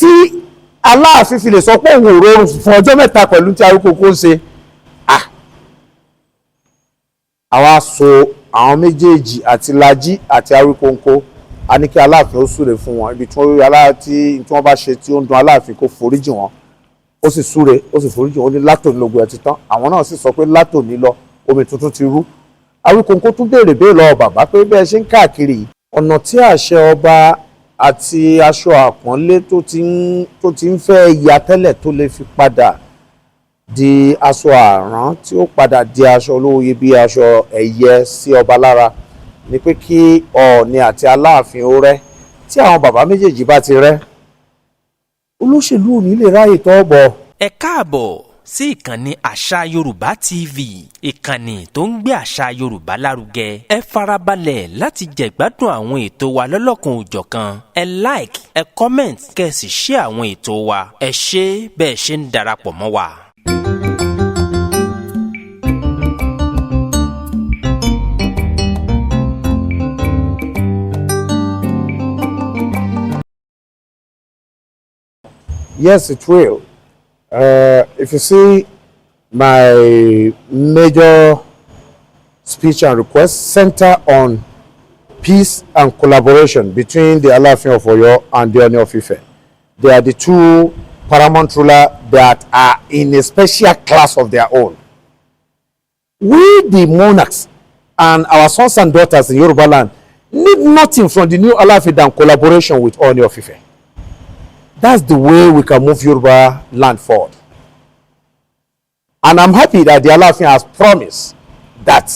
Tí Aláàfin fi lè sọ pé òun ò rọrùn fún ọjọ́ 3 pẹ̀lú tí Awíkonko ń ṣe, àwa so àwọn méjèèjì àti Lají àti Awíkonko, a ní kí Aláàfin ó súre fún wọn. Ibi tí wọ́n bá ṣe tí ó ń dun Aláàfin, kó foríjì wọn. Ó sì súre, ó sì foríjì wọn. Ó ní látòní lógun ẹ̀ ti tán. Àwọn náà sì sọ pé látòní lọ, omi tuntun ti rú. Awíkonko tún béèrè béèrè lọ́wọ́ bàbá pé bẹ́ẹ̀ ṣe ń káàkiri yìí, ọ̀nà tí àṣẹ ọba àti aṣọ àpọ́nlé tó ti ń fẹ́ ya tẹ́lẹ̀ tó lè fi padà di aṣọ àrán, tí ó padà di aṣọ olówó iyebíye, aṣọ ẹ̀yẹ sí ọba lára, ni pé kí Ọọ̀ni àti Aláàfin ó rẹ́. Tí àwọn bàbá méjèèjì bá ti rẹ́, olóṣèlú ò ní lè ráyè tọ́ bọ̀. Ẹ káàbọ̀ sí ìkànnì Àṣà Yorùbá TV, ìkànnì tó ń gbé àṣà Yorùbá lárugẹ. Ẹ farabalẹ̀ láti jẹ̀gbádùn àwọn ètò wa lọ́lọ́kan òjọ̀kan. Ẹ like, ẹ comment, kẹ́ ẹ sì share àwọn ètò wa. Ẹ ṣé bẹ́ẹ̀ ṣe ń darapọ̀ mọ́ wa. Yes, it will. If you see, my major speech and request center on peace and collaboration between the Alaafin of Oyo and the Ooni of Ife. They are the two paramount ruler that are in a special class of their own. We, the monarchs, and our sons and daughters in Yoruba land need nothing from the new Alaafin than collaboration with Ooni of Ife. That's the way we can move Yoruba land forward. And I'm happy that the Alaafin has promised that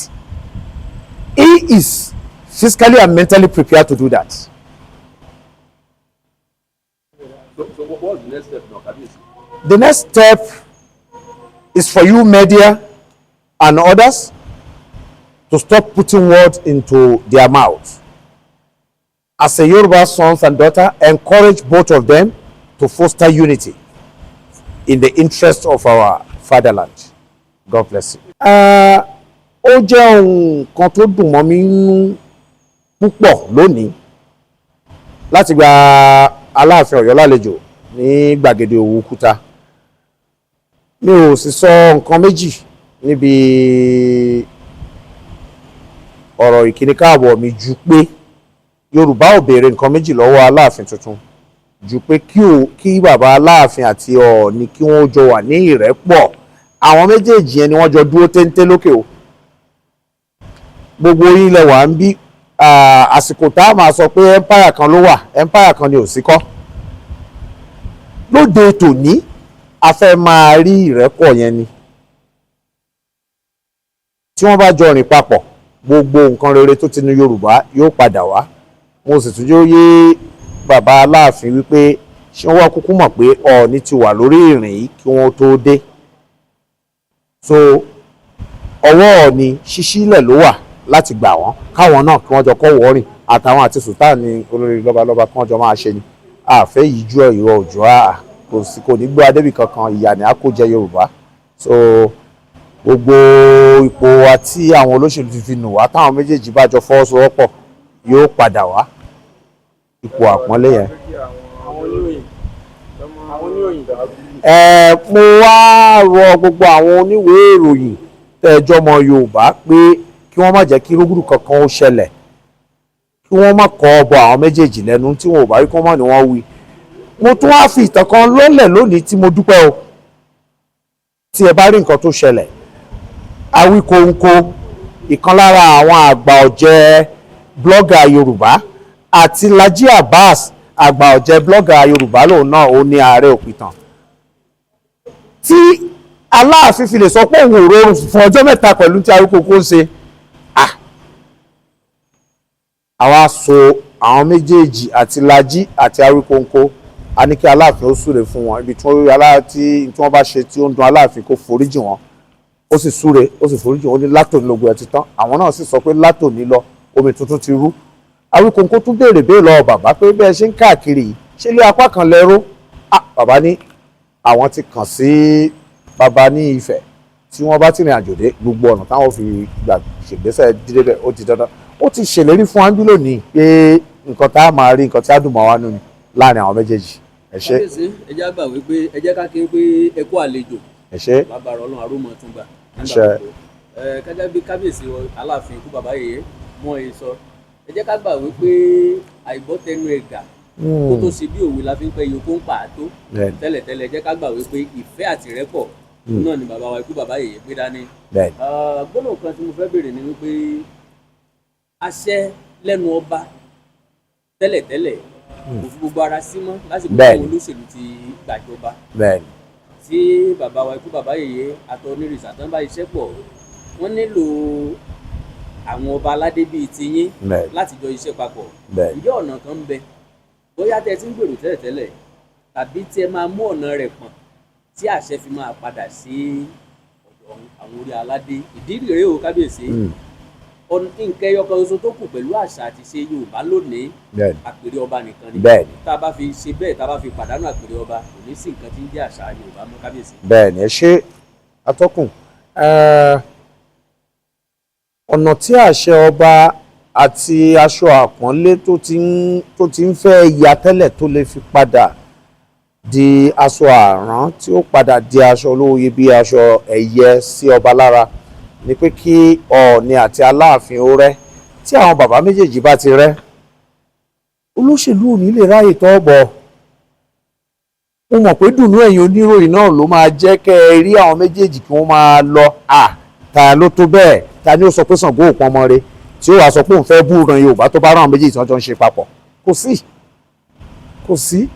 he is physically and mentally prepared to do that. So what's the next step now, Kabiyesi? The next step is for you media and others to stop putting words into their mouths. As a Yoruba sons and daughter, encourage both of them to foster unity in the interest of our fatherland. God bless you. Ó jẹ́ nǹkan tó dùn mọ́ mi nínú púpọ̀ lónìí láti gba Aláàfin Ọ̀yọ́ lálejò ní gbàgede Òwúkúta. Mi ò sì sọ nǹkan méjì níbi ọ̀rọ̀ ìkíní káàbọ̀ mi ju pé Yorùbá ò béèrè nǹkan méjì lọ́wọ́ Aláàfin tuntun ju pé kí bàbá Aláàfin àti Ọọ̀ni kí wọ́n jọ wà ní ìrẹ́pọ̀. Àwọn méjèèjì yẹn ni wọ́n jọ dúró téńté lókè o. Gbogbo ilẹ̀ wà ń bí àsìkò tá a máa sọ pé empire kan ló wà, empire kan ni ò sí kọ́ lóde tòní. A fẹ́ máa rí ìrẹ́pọ̀ yẹn ni. Tí wọ́n bá jọ rìn papọ̀, gbogbo nǹkan rere tó ti ní Yorùbá yóò padà wá. Mo sì tún jẹ́ ó yé bàbá Aláàfin wípé ṣé wọ́n wá kúkú mọ̀ pé Ọọ̀ni ti wà lórí ìrìn yìí kí wọ́n tó dé. So ọwọ́ Ọọ̀ni ṣíṣílẹ̀ ló wà láti gbà wọ́n, káwọn náà kí wọ́n jọ kọ́ wọ́ọ̀rìn àtàwọn àti sultan ní olórí lọ́balọ́ba kí wọ́n jọ máa ṣe ni. Àfẹ́ yìí ju ìrọ̀ òjò àà kò sí, kò ní gbé adébì kankan. Ìyà ni a kó jẹ Yorùbá. So gbogbo ipò wa tí àwọn olóṣèlú ti fi nù wá, táwọn méjèèjì bá jọ fọwọ́sowọ́pọ̀, yóò padà wá ipò àpọ́nlé yẹn. Ẹ mo wá rọ gbogbo àwọn oníwèé ìròyìn tẹ́ẹ̀jọ́ ọmọ Yorùbá pé kí wọ́n má jẹ́ kí rúgúdù kankan ó ṣẹlẹ̀, kí wọ́n má kọ́ ọbọ àwọn méjèèjì lẹ́nu. Tí wọn ò bá rí, kí wọ́n má ní wọ́n wí. Mo tún wá fi ìtàn kan lọ́lẹ̀ lónìí tí mo dúpẹ́ o. Tí ẹ bá rí nǹkan tó ṣẹlẹ̀, Awíkonko, ìkan lára àwọn àgbà ọ̀jẹ̀ blogger Yorùbá, àti Laji Abbas, àgbà ọ̀jẹ̀ blogger Yorùbá lòun náà, ó ní ààrẹ òpìtàn tí Aláàfin fi lè sọ pé òun ò rọrùn fún ọjọ́ 3 pẹ̀lú tí Awíkonko ń ṣe. Àwa so àwọn méjèèjì àti Lají àti Awíkonko, a ní kí Aláàfin ó súre fún wọn. Ibi tí wọ́n bá ṣe tí ó ń dun Aláàfin, kó foríjì wọn. Ó sì súre, ó sì foríjì wọn. Ó ní látòní lógun ẹ̀ ti tán. Àwọn náà sì sọ pé látòní lọ, omi tuntun ti rú. Awíkonko tún béèrè béèrè lọ́wọ́ bàbá pé bẹ́ẹ̀ ṣe ń káàkiri yìí, ṣé ilé apá kan lẹ́rú? Bàbá ní àwọn ti kàn sí bàbá ní Ifẹ̀. Tí wọ́n bá tìrìn àjò dé, gbogbo ọ̀nà táwọn fi gbà ṣègbésẹ̀ dídé bẹ́ẹ̀, ó ti dandan. Ó ti ṣèlérí fún wa ń bí lónìí pé nǹkan tá a máa rí, nǹkan tí á dùn mọ́ wa nù ni láàrin àwọn méjèèjì. Ẹ ṣé. Kábíyèsí, ẹ jẹ́ àgbà wípé ẹ jẹ́ ká kí pé ẹ kú àlejò. Ẹ ṣé. Lágbára Ọlọ́run, arúmọ tún gbà nígbà Àṣẹ. gbogbo. Ẹ kájá bí kábíyèsí Aláàfin ikú bàbá yèyé mọ èyí sọ, ẹ jẹ́ ká gbà wípé àìgbọ́tẹnu ẹ̀gà kó tó ṣe bí òwe la fi ń pẹ́ iye kó ń pa àtó. Tẹ́lẹ̀tẹ́lẹ̀, ẹ jẹ́ ká gbà wípé ìfẹ́ àti ìrẹ́pọ̀ náà ni bàbá wa ikú bàbá yèyé gbé dání. Gbólóhùn kan tí mo fẹ́ béèrè ni wípé àṣẹ lẹ́nu ọba tẹ́lẹ̀tẹ́lẹ̀ kò fi gbogbo ara sí mọ́ lásìkò tí olóṣèlú ti gbàjọba, tí bàbá wa ikú bàbá yèyé àtọnírìṣà tán bá iṣẹ́ pọ̀, wọ́n nílò àwọn ọba aládé bíi tiyín láti jọ iṣẹ́ papọ̀. Ǹjẹ́ ọ̀nà kan ń bẹ bóyá tẹ́ ẹ ti ń gbèrò tẹ́lẹ̀tẹ́lẹ̀ tàbí tí ẹ máa mú ọ̀nà rẹ̀ pọ̀n tí àṣẹ fi máa padà sí ọ̀dọ̀ àwọn orí aládé? Ìdí rèé o, kábíyèsí, nǹkan ẹyọ kan ṣoṣo tó kù pẹ̀lú àṣà àti ìṣe Yorùbá lónìí, àpèrè ọba nìkan ni. Tá a bá fi ṣe bẹ́ẹ̀, tá a bá fi pàdánù àpèrè ọba, kò ní sí nǹkan tí ń jẹ́ àṣà Yorùbá mọ́, kábíyèsí. Bẹ́ẹ̀ni, ẹ ṣé, atọ́kùn. Ọ̀nà tí àṣẹ ọba àti aṣọ àpọ́nlé tó ti ń fẹ́ ya tẹ́lẹ̀ tó lè fi padà di aṣọ àrán, tí ó padà di aṣọ olówó iyebíye, aṣọ ẹ̀yẹ sí ọba lára, ni pé kí Ọọ̀ni àti Aláàfin ó rẹ́. Tí àwọn bàbá méjèèjì bá ti rẹ́, olóṣèlú ò ní lè ráyè tọ́ bọ̀. Mo mọ̀ pé dùnú ẹ̀yin oníròyìn náà ló máa jẹ́ kẹ́ ẹ rí àwọn méjèèjì kí wọ́n máa lọ. À ta ló tó bẹ́ẹ̀? Ta ni ó sọ pé Ṣàngó ò pọn ọmọ rẹ̀ tí ó wàá sọ pé òun fẹ́ bú ran Yorùbá tó bá rán àwọn méjèèjì tí wọ́n jọ ń ṣe papọ̀? Kò sí, kò sí.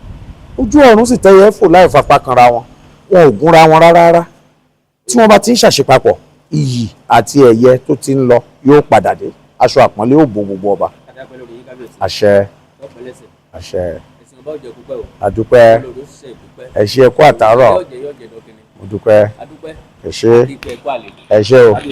Ojú ọ̀run sì tẹ́yẹ fò láì fapá kanra wọn, wọn ò gúnra wọn rárá rárá. Tí wọ́n bá ti ń ṣàṣepapọ̀, iyì àti ẹ̀yẹ tó ti ń lọ yóò padà dé, aṣọ àpọ́nlé ò bo gbogbo ọba. Adápẹ́ lórí yín, kábíyèsí. Àṣẹ. Ọpẹ́ lẹ́sẹ̀. Àṣẹ. Ẹ̀sìn ọba òjẹ̀ púpẹ́ o. Àdúpẹ́. Olórí ó ṣiṣẹ́ ìdúpẹ́. Ẹ ṣé, ẹ kú àtàárọ̀. Yóò jẹ yóò jẹ dọ́kínni. Mo dúpẹ́. Adúpẹ́. Ẹ ṣé. Àdìpẹ́, ẹ̀kú àlejò. Ẹ ṣé o. Kábíyèsí.